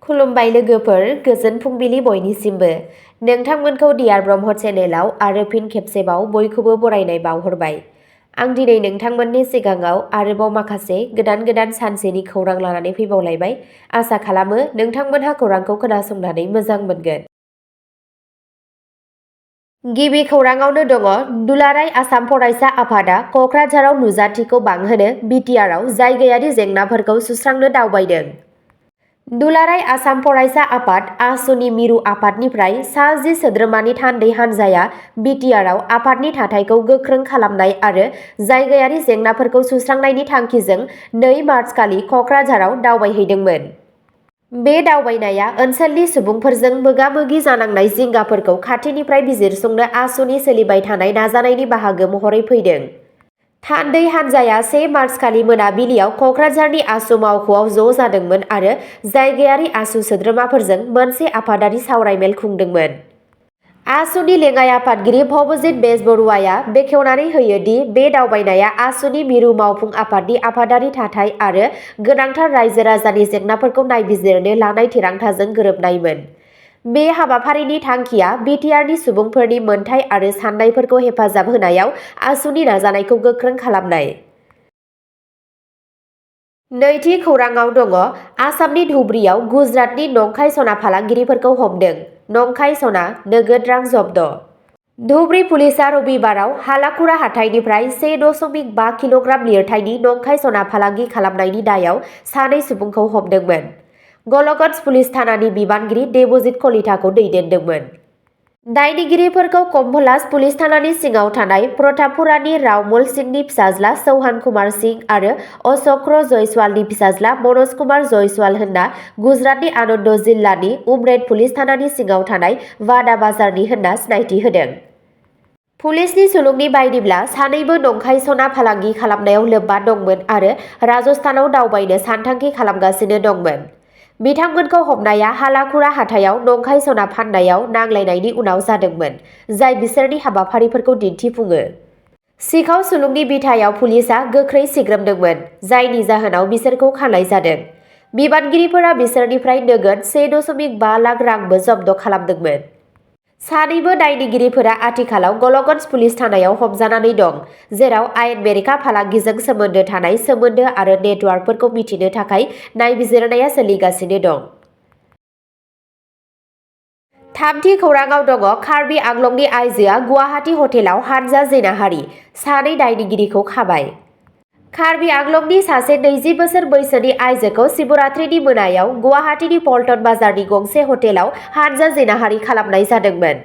खुलुमबाय लोगोफोर, गोजोन फुंबिलि बयनिसिमबो। नोंथांमोनखौ डियार ब्रह्म चेनेलाव आरो फिन खेबसेबाव बयखौबो बरायनाय बावहरबाय। आं दिनै नोंथांमोननि सिगाङाव आरोबाव माखासे गोदान सानसेनि खौरां लानानै फैबावलायबाय। आसा खालामो नोंथांमोनहा खौरांखौ खोनासंनानै मोजां मोनगोन। गिबि खौराङावनो दङ, दुलाराय आसाम फरायसा आफादा क'क्राझाराव नुजाथिखौ बांहोनो बिटिआरआव जायगायारि जेंनाफोरखौ सुस्रांनो दावबायदों। दुलाराय आसाम फरायसा आफाद आसुनि मिरु आफादनिफ्राय सा 10 सोद्रोमानि थान्दै हान्जाया बिटिआरआव आफादनि थाथायखौ गोख्रों खालामनाय आरो जायगायारि जेंनाफोरखौ सुस्रांनायनि थांखिजों 2 मार्चखालि क'क्राझाराव दावबायहैदोंमोन। बे दावबायनाया ओनसोलनि सुबुंफोरजों मोगा-मोगि जानांनाय जिंगाफोरखौ खाथिनिफ्राय बिजिरसंनो आसुनि सोलिबाय थानाय नाजानायनि बाहागो महरै फैदों। थान्दै हान्जाया 1 मार्चखालि मोनाबिलियाव क'क्राझारनि आसु मावख'आव ज' जादोंमोन आरो जायगायारि आसु सोद्रोमाफोरजों मोनसे आफादारि सावरायमेल खुंदोंमोन। आसुनि लेङाइ आफादगिरि भबजित बेजबरुवाया बेखेवनानै होयो दि बे दावबायनाया आसुनि मिरु मावफुं आफादनि आफादारि थाथाय आरो गोनांथार रायजो-राजानि जेंनाफोरखौ नायबिजिरनो लानाय थिरांथाजों गोरोबनायमोन। बे हाबाफारिनि थांखिया बिटिआरनि सुबुंफोरनि मोनथाय आरो सान्नायफोरखौ हेफाजाब होनायाव आसुनि नाजानायखौ गोख्रों खालामनाय। नैथि खौराङाव दङ, आसामनि धुबरीयाव गुजरातनि नंखाय सना फालांगिरिफोरखौ हमदों। नंखाय सना, नोगोद रां जब्द। धुबरी पुलिसआ रबिबाराव हालाकुरा हाथाइनिफ्राय 1.5 किल'ग्राम लिरथायनि नंखाय सना फालांगि खालामनायनि दायाव 2 सुबुंखौ हमदोंमोन। गल'गन्ज पुलिस थानानि बिबानगिरि देबजित कलिताखौ दैदेनदोंमोन। दायनिगिरिफोरखौ कम्भलाज पुलिस थानानि सिङाव थानाय प्रतापपुरानि रावमल सिंहनि फिसाज्ला चौहान कुमार सिंह आरो अश'क जयसवालनि फिसाज्ला मनज कुमार जयसवाल होनना गुजरातनि आनन्द जिल्लानि उमरेड पुलिस थानानि सिङाव थानाय वाडा बाजारनि होनना सिनायथि होदों। पुलिसनि सुलुंनि बायदिब्ला सानैबो नंखाय सना फालांगि खालामनायाव लोब्बा दंमोन आरो राजस्थानाव दावबायनो सानथांखि खालामगासिनो दंमोन। बिथांमोनखौ हमनाया हालाकुरा हाथायाव नंखाय सना फाननायाव नांलायनायनि उनाव जादोंमोन, जाय बिसोरनि हाबाफारिफोरखौ दिन्थिफुङो। सिखाव सुलुंनि बिथायाव पुलिसआ गोख्रै सिग्रोमदोंमोन, जायनि जाहोनाव बिसोरखौ खानाय जादों। बिबानगिरिफोरा बिसोरनिफ्राय नोगोद 1.5 लाख रांबो जब्द खालामदोंमोन। सानैबो दायनिगिरिफोरा आथिखालाव गल'गन्ज पुलिस थानायाव हमजानानै दं, जेराव आयेन बेरेखा फालांगिजों सोमोन्दो थानाय सोमोन्दो आरो नेटवार्कफोरखौ मिथिनो थाखाय नायबिजिरनाया सोलिगासिनो दं। थामथि खौराङाव दङ, कार्बि आंलंनि आइजोआ गुवाहाटी हटेलाव हानजा जिनाहारि, 2 दायनिगिरिखौ खाबाय। कार्बि आंलंनि सासे 20 बोसोर बैसोनि आइजोखौ शिवरात्रिनि मोनायाव गुवाहाटीनि पल्टन बाजारनि गंसे हटेलाव हानजा जिनाहारि खालामनाय जादोंमोन।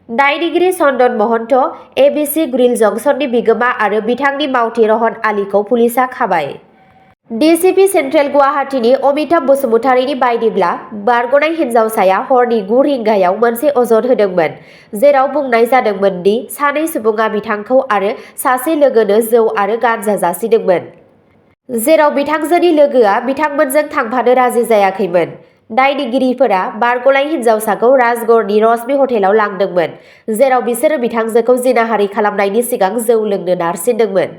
दायनिगिरि चन्दन महन्त, एबिसि ग्रिल जंक्शननि बिगोमा आरो बिथांनि मावथि रहन आलीखौ पुलिसआ खाबाय। डिसिपि सेन्ट्रेल गुवाहाटीनि अमिताभ बसुमतारीनि बायदिब्ला, बारग'नाय हिन्जावसाया हरनि 9 रिंगायाव मोनसे अजद होदोंमोन, जेराव बुंनाय जादोंमोन दि 2 सुबुङा बिथांखौ आरो सासे लोगोनो जौ आरो गानजा जासिदोंमोन, जेराव बिथांजोनि लोगोआ बिथांमोनजों थांफानो राजि जायाखैमोन। दायनिगिरिफोरा बारग'नाय हिन्जावसाखौ राजगड़नि रश्मि हटेलाव लांदोंमोन, जेराव बिसोरो बिथांजोखौ जिनाहारि खालामनायनि सिगां जौ लोंनो नारसिनदोंमोन।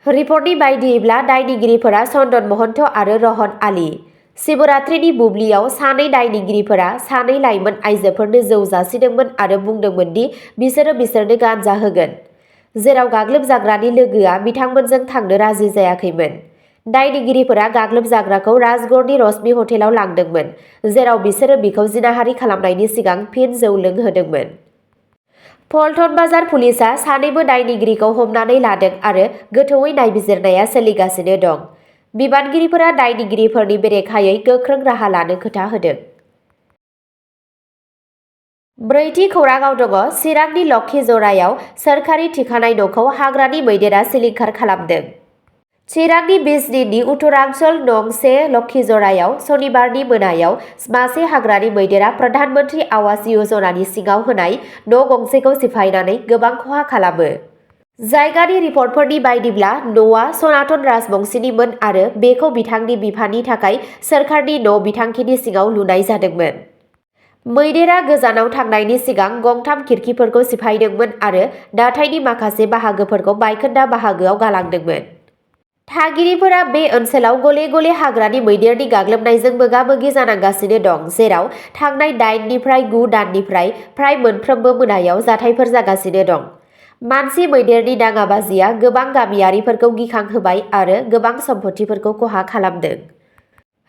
रिपर्टनि बायदियैब्ला दायनिगिरिफोरा चन्दन महन्त आरो रहन आली। शिवरात्रिनि बुब्लियाव 2 दायनिगिरिफोरा 2 लाइमोन आइजोफोरनो जौ जासिदोंमोन आरो बुंदोंमोन दि बिसोरो बिसोरनो गानजा होगोन, जेराव गाग्लोबजाग्रानि लोगोआ बिथांमोनजों थांनो राजि जायाखैमोन। दायनिगिरिफोरा गाग्लोबजाग्राखौ राजगड़नि रश्मि हटेलाव लांदोंमोन, जेराव बिसोरो बिखौ जिनाहारि खालामनायनि सिगां फिन जौ लोंहोदोंमोन। पल्टन बाजार पुलिसआ 2 दायनिगिरिखौ हमनानै लादों आरो गोथौवै नायबिजिरनाया सोलिगासिनो दं। बिबानगिरिफोरा दायनिगिरिफोरनि बेरेखायै गोख्रों राहा लानो खोथा होदों। ब्रैथि खौराङाव दङ, चिरांनि लक्ष्मीजरायाव सोरखारि थिखानाय न'खौ हाग्रानि मैदेरा सिलिंखार खालामदों। चिरांनि बिजनीनि उत्तरांचल नं 1 लक्ष्मीजरायाव सनिबारनि मोनायाव मासे हाग्रानि मैदेरा प्रधानमन्त्री आवास योजनानि सिङाव होनाय न' गंसेखौ सिफायनानै गोबां खहा खालामो। जायगानि रिपर्टफोरनि बायदिब्ला न'आ सनातन राजबंशिनिमोन आरो बेखौ बिथांनि बिफानि थाखाय सोरखारनि न' बिथांखिनि सिङाव लुनाय जादोंमोन। मैदेरा गोजानाव थांनायनि सिगां गंथाम खिरखिफोरखौ सिफायदोंमोन आरो दाथायनि माखासे बाहागोफोरखौ बायखोन्दा बाहागोआव गालांदोंमोन। थागिरिफोरा बे ओनसोलाव गले गले हाग्रानि मैदेरनि गाग्लोबनायजों मोगा-मोगि जानांगासिनो दं, जेराव थांनाय 8निफ्राय 9 दाननिफ्राय फ्राय मोनफ्रोमबो मोनायाव जाथायफोर जागासिनो दं। मानसि मैदेरनि दाङाबाजिया गोबां गामियारिफोरखौ गिखांहोबाय आरो गोबां सम्पथिफोरखौ खहा खालामदों।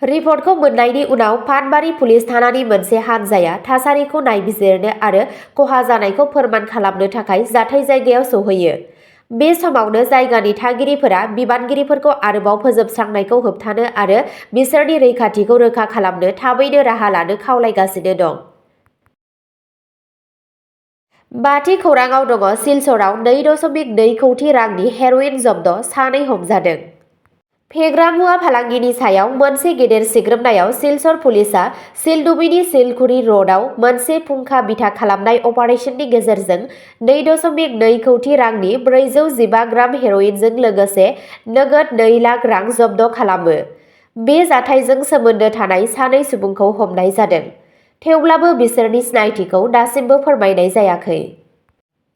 रिपर्टखौ मोन्नायनि उनाव पानबारि पुलिस थानानि मोनसे हानजाया थासारिखौ नायबिजिरनो आरो खहा जानायखौ फोरमान खालामनो थाखाय जाथाय जायगायाव सौहैयो। बे समावनो जायगानि थागिरिफोरा बिबानगिरिफोरखौ आरोबाव फोजोबस्रांनायखौ होबथानो आरो बिसोरनि रैखाथिखौ रोखा खालामनो थाबैनो राहा लानो खावलायगासिनो दं। बाथि खौराङाव दङ सिलचराव 2.2 कौटि रांनि हेर'इन जब्द, 2 हमजादों। फेग्रा मुवा फालांगिनि सायाव मोनसे गेदेर सिग्रोमनायाव सिलचर पुलिसआ सिलडुबिनि सिलकुरि र'डआव मोनसे फुंखा बिथा खालामनाय अपारेशननि गेजेरजों 2.2 कौटि रांनि 415 ग्राम हेर'इनजों लोगोसे नोगोद 2 लाख रां जब्द खालामो। बे जाथायजों सोमोन्दो थानाय 2 सुबुंखौ हमनाय जादों, थेवब्लाबो बिसोरनि सिनायथिखौ दासिमबो फोरमायनाय जायाखै।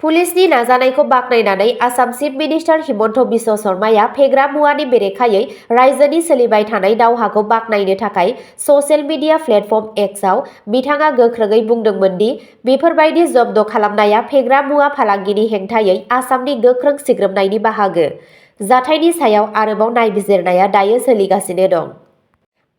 पुलिसनि नाजानायखौ बाख्नायनानै आसाम चिफ मिनिस्टार हिमन्त बिश्व शर्माया फेग्रा मुवानि बेरेखायै रायजोनि सोलिबाय थानाय दावहाखौ बाख्नायनो थाखाय ससियेल मिडिया प्लेटफर्म एक्सआव बिथाङा गोख्रोङै बुंदोंमोन दि बेफोरबायदि जब्द खालामनाया फेग्रा मुवा फालांगिनि हेंथायै आसामनि गोख्रों सिग्रोमनायनि बाहागो। जाथायनि सायाव आरोबाव नायबिजिरनाया दायो सोलिगासिनो दं।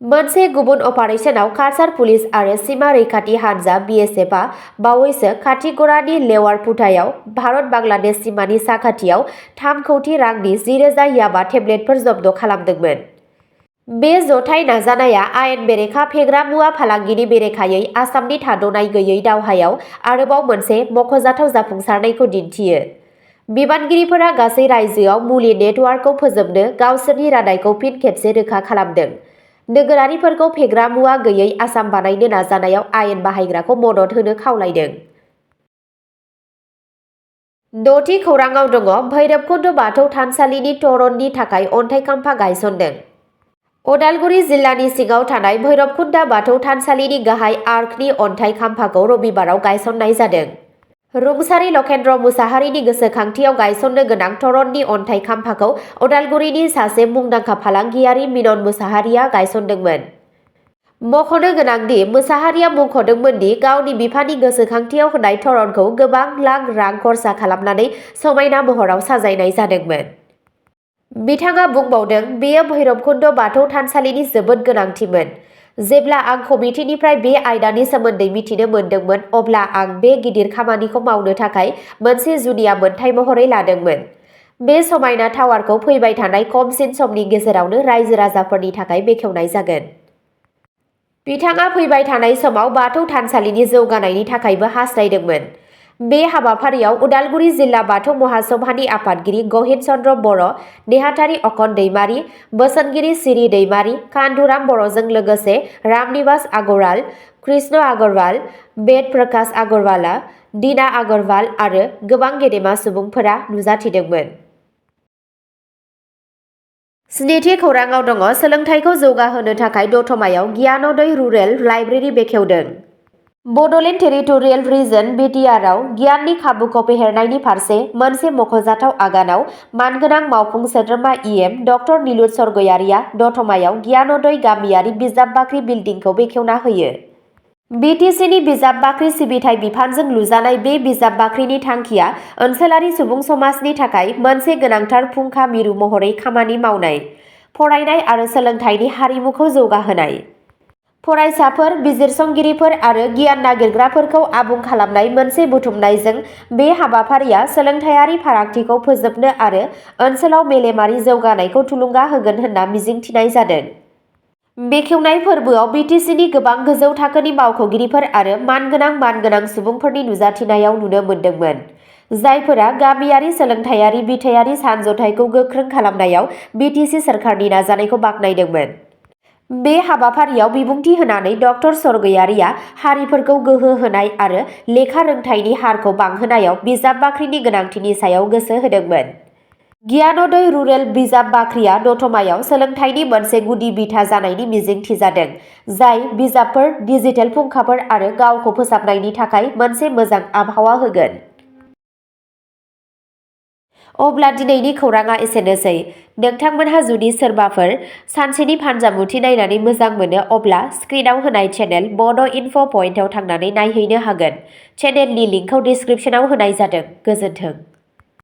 मोनसे गुबुन अपारेशनाव काछार पुलिस आरो सीमा रैखाथि हानजा BSFआ बावैसो काथिगड़ानि लेवारपुटायाव भारत-बांलादेश सीमानि साखाथियाव 3 कौटि रांनि 10,000 याबा टेब्लेटफोर जब्द खालामदोंमोन। बे जथाय नाजानाया आयेन बेरेखा फेग्रा मुवा फालांगिनि बेरेखायै आसामनि थाद'नाय गैयै दावहायाव आरोबाव मोनसे मख'जाथाव जाफुंसारनायखौ दिन्थियो। बिबानगिरिफोरा गासै रायजोआव मुलि नेटवार्कखौ फोजोबनो गावसोरनि रादायखौ फिन खेबसे रोखा खालामदों। नोगोरारिफोरखौ फेग्रा मुवा गैयै आसाम बानायनो नाजानायाव आयेन बाहायग्राखौ मदद होनो खावलायदों। 6थि खौराङाव दङ भैरबकुन्द बाथौ थानसालिनि ट'रननि थाखाय अन्थाइ खाम्फा गायसनदों। उदालगुरि जिल्लानि सिङाव थानाय भैरबकुन्द बाथौ थानसालिनि गाहाय आर्कनि अन्थाइ खाम्फाखौ रबिबाराव गायसननाय जादों। रुंसारि लखेन्द्र मुसाहारिनि गोसोखांथियाव गायसननो गोनां ट'रननि अन्थाइ खाम्फाखौ उदालगुरिनि सासे मुंदांखा फालांगियारि मिनन मुसाहारिया गायसनदोंमोन। मख'नो गोनांदि मुसाहारिया मुंख'दोंमोन दि गावनि बिफानि गोसोखांथियाव होनाय ट'रनखौ गोबां लाख रां खरसा खालामनानै समायना महराव साजायनाय जादोंमोन। बिथाङा बुंबावदों, बेयो भैरबकुन्द बाथौ थानसालिनि जोबोद गोनांथिमोन। जेब्ला आं कमिटिनिफ्राय बे आयदानि सोमोन्दै मिथिनो मोनदोंमोन, अब्ला आं बे गिदिर खामानिखौ मावनो थाखाय मोनसे जुनिया मोनथाय महरै लादोंमोन। बे समायना टावारखौ फैबाय थानाय खमसिन समनि गेजेरावनो रायजो-राजाफोरनि थाखाय बेखेवनाय जागोन। बिथाङा फैबाय थानाय समाव बाथौ थानसालिनि जौगानायनि थाखायबो हास्थायदोंमोन। बे हाबाफारियाव उदालगुरि जिल्ला बाथौ महासभानि आफादगिरि गहिन चन्द्र बर', नेहाथारि अखन दैमारि, बोसोनगिरि सिरि दैमारि, कान्थुराम बर'जों लोगोसे रामनिवास आगरवाल, कृष्ण आगरवाल, वेद प्रकाश आगरवाला, दीना आगरवाल आरो गोबां गेदेमा सुबुंफोरा नुजाथिदोंमोन। 7थि खौराङाव दङ सोलोंथाइखौ जौगाहोनो थाखाय दतमायाव गियानोदय रुरेल लाइब्रेरि बेखेवदों। बड'लेण्ड टेरिटरियेल रिजन BTRआव गियाननि खाबुखौ फेहेरनायनि फारसे मोनसे मख'जाथाव आगानाव मानगोनां मावफुं सोद्रोमा EM डक्टर नीलुत सरगयारिया दतमायाव गियानोदय गामियारि बिजाब बाख्रि बिल्डिंखौ बेखेवना होयो। BTCनि बिजाब बाख्रि सिबिथाय बिफानजों लुजानाय बे बिजाब बाख्रिनि थांखिया ओनसोलारि सुबुं समाजनि थाखाय मोनसे गोनांथार फुंखा मिरु महरै खामानि मावनाय, फरायनाय आरो सोलोंथाइनि हारिमुखौ जौगाहोनाय। फरायसाफोर, बिजिरसंगिरिफोर आरो गियान नागिरग्राफोरखौ आबुं खालामनाय मोनसे बुथुमनायजों बे हाबाफारिया सोलोंथाइयारि फारागथिखौ फोजोबनो आरो ओनसोलाव मेलेमारि जौगानायखौ थुलुंगा होगोन होनना मिजिंथिनाय जादों। बेखेवनाय फोरबोआव BTCनि गोबां गोजौ थाखोनि मावख'गिरिफोर आरो मानगोनां सुबुंफोरनि नुजाथिनायाव नुनो मोन्दोंमोन, जायफोरा गामियारि सोलोंथाइयारि बिथायारि सानज'थाइखौ गोख्रों खालामनायाव BTC सोरखारनि नाजानायखौ बाख्नायदोंमोन। बे हाबाफारियाव बिबुंथि होनानै डक्टर सरगयारिया हारिफोरखौ गोहो होनाय आरो लेखा रोंथायनि हारखौ बांहोनायाव बिजाब बाख्रिनि गोनांथिनि सायाव गोसो होदोंमोन। गियानोदय रुरेल बिजाब बाख्रिया दतमायाव सोलोंथाइनि मोनसे गुदि बिथा जानायनि मिजिं थिजादों, जाय बिजाबफोर, डिजिटेल फुंखाफोर आरो गावखौ फोसाबनायनि थाखाय मोनसे मोजां आबहावा होगोन। अब्ला दिनैनि खौराङा एसेनोसै। नोंथांमोनहा जुदि सोरबाफोर सानसेनि फानजामुथि नायनानै मोजां मोनो अब्ला स्क्रिनाव होनाय चेनेल बड' इनफ' पइन्टआव थांनानै नायहैनो हागोन। चेनेलनि लिंकखौ डिस्क्रिप्शनाव होनाय जादों। गोजोन्थों।